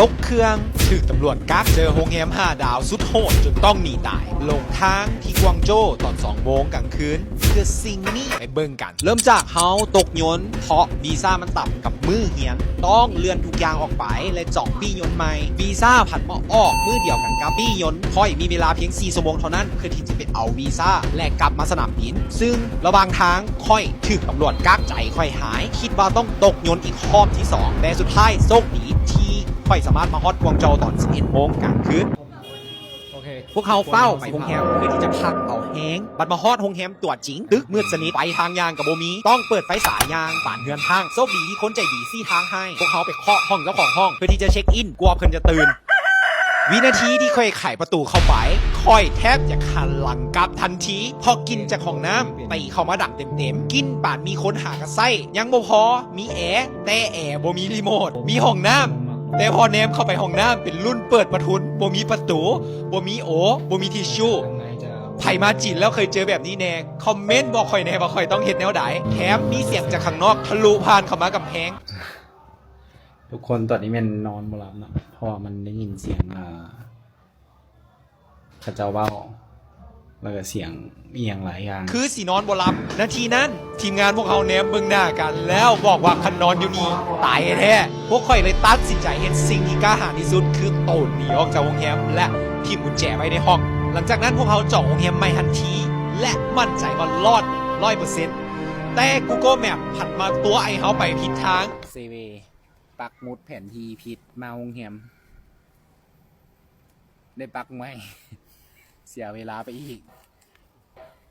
ຕົກເຄື່ອງ, ຖືກຕຳຫຼວດກັກ, ເຈີໂຮງແຮມຫ້າດາວສຸດໂຫດຈົນຕ້ອງໜີຕາຍ, ຫຼົງທາງທີ່ກວາງໂຈຕອນສອງໂມງກາງຄືນ. ເພື່ອສິ່ງນີ້ໄປເບິ່ງກັນ. ເລີ່ມຈາກເຮົາຕົກຍົນ ເພາະວີຊາມັນຕຳກັບມື້ຮຽນ, ຕ້ອງເລື່ອນທຸກຢ່າງອອກໄປ ແລະ ຈອງປີ້ຍົນໃໝ່. ວີຊາພັດມາອອກມື້ດຽວກັນກັບປີ້ຍົນ, ຂ້ອຍມີເວລາພຽງສີ່ຊົ່ວໂມງເທົ່ານັ້ນ ເພື່ອທີ່ຈະໄປເອົາວີຊາ ແລະ ກັບມາສະໜາມບິນ, ຊຶ່ງລະຫວ່າງທາງຂ້ອຍຖືກຕຳຫຼວດກັກ. ໃຈຂ້ອຍຫາຍ, ຄິດວ່າຕ້ອງຕົກຍົນອີກຮອບທີສອງ, ແຕ່ສຸດທ້າຍໂຊກດີທີ່ຂ້ອຍສາມາດມາຮອດກວາງໂຈຕອນສິບເອັດໂມງກາງຄືນ. ໂອເຄ ພວກເຮົາຟ້າວໄປໂຮງແຮມເພື່ອທີ່ຈະພັກເອົາແຮງ. ບັດມາຮອດໂຮງແຮມຕົວຈິງ, ຕຶກມືດສະໜິດ, ໄຟທາງຍ່າງກໍບໍ່ມີ, ຕ້ອງເປີດໄຟສາຍຍ່າງປານເຮືອນຮ້າງ. ໂຊກດີທີ່ຄົນໃຈດີຊີ້ທາງໃຫ້. ພວກເຮົາໄປເຄາະຫ້ອງເຈົ້າຂອງຫ້ອງເພື່ອທີ່ຈະເຊັກອິນ ກວ່າເພິ່ນຈະຕື່ນ. ວິນາທີທີ່ຂ້ອຍໄຂປະຕູເຂົ້າໄປ, ຂ້ອຍແທບຢາກຫັນຫຼັງກັບທັນທີ ເພາະກິ່ນຈາກຫ້ອງນ້ຳຕີເຂົ້າມາດັງເຕັມໆ. ກິ່ນປານມີຄົນຫາກະໄສ້, ຍັງບໍ່ພໍ ມີແອ, ແຕ່ແອບໍ່ມີຣີໂມດ. ມີຫ້ອງນ້ຳ, ແຕ່ພໍແນມເຂົ້າໄປຫ້ອງນ້ຳເປັນລຸ້ນເປີດປະທຸນ, ບໍ່ມີປະຕູ, ບໍ່ມີໂອ, ບໍ່ມີທິຊຊູ. ໃຜມາຈີນແລ້ວເຄີຍເຈີແບບນີ້ແດ່? ຄອມເມັນບອກຂ້ອຍແດ່ວ່າຂ້ອຍຕ້ອງເຮັດແນວໃດ? ແຖມມີສຽງຈາກຂ້າງນອກທະລຸຜ່ານເຂົ້າມາກຳແພງ. ທຸກຄົນຕອນນີ້ແມ່ນນອນບໍ່ຫຼັບເນາະ ເພາະວ່າມັນໄດ້ຍິນສຽງ ອ່າ ເຂົາເຈົ້າເວົ້າ ແລ້ວກໍສຽງອີ່ຫຍັງຫຼາຍຢ່າງ. ຄືຊິນອນບໍ່ຫຼັບ. ນາທີນັ້ນ ທີມງານພວກເຮົາແນມເບິ່ງໜ້າກັນ ແລ້ວບອກວ່າຄັນນອນຢູ່ນີ້ຕາຍແທ້ໆ. ພວກຂ້ອຍເລີຍຕັດສິນໃຈເຮັດສິ່ງທີ່ກ້າຫານທີ່ສຸດ ຄືໂຕນໜີອອກຈາກໂຮງແຮມ ແລະ ຖິ້ມກຸນແຈໄວ້ໃນຫ້ອງ. ຫຼັງຈາກນັ້ນພວກເຮົາຈອງໂຮງແຮມໃໝ່ທັນທີ ແລະ ໝັ້ນໃຈວ່າລອດຮ້ອຍເປີເຊັນ. ແຕ່ Google Map ພັດມາຕົວະໃຫ້ເຮົາໄປຜິດທາງ. ເຊເວ ປັກໝຸດແຜນທີ່ຜິດ ມາໂຮງແຮມ ໄດ້ປັກໃໝ່ ເສຍເວລາໄປອີກ.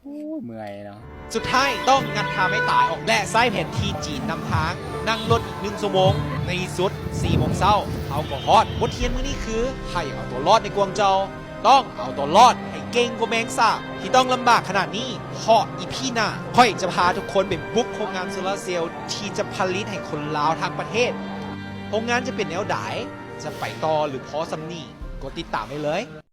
ໂອ້ຍ ເມື່ອຍເນາະ. ສຸດທ້າຍຕ້ອງງັດທ່າໄມ້ຕາຍອອກ ແລະ ໃຊ້ແຜນທີ່ຈີນນຳທາງ, ນັ່ງລົດອີກໜຶ່ງຊົ່ວໂມງ. ໃນທີ່ສຸດ ສີ່ໂມງເຊົ້າ ເຮົາກໍຮອດ. ບົດຮຽນມື້ນີ້ຄື ໃຫ້ເອົາຕົວລອດໃນກວາງເຈົ້າ ຕ້ອງເອົາຕົວລອດໃຫ້ເກັ່ງກວ່າແມງສາບທີ່ຕ້ອງລຳບາກຂະໜາດນີ້, ເພາະອີພີໜ້າ ຂ້ອຍຈະພາທຸກຄົນໄປບຸກໂຮງງານໂຊລາເຊວທີ່ຈະຜະລິດໃຫ້ຄົນລາວທັງປະເທດ. ໂຮງງານຈະເປັນແນວໃດ? ຈະໄປຕໍ່ ຫຼື ພໍສ່ຳນີ້? ກົດຕິດຕາມໄວ້ເລີຍ.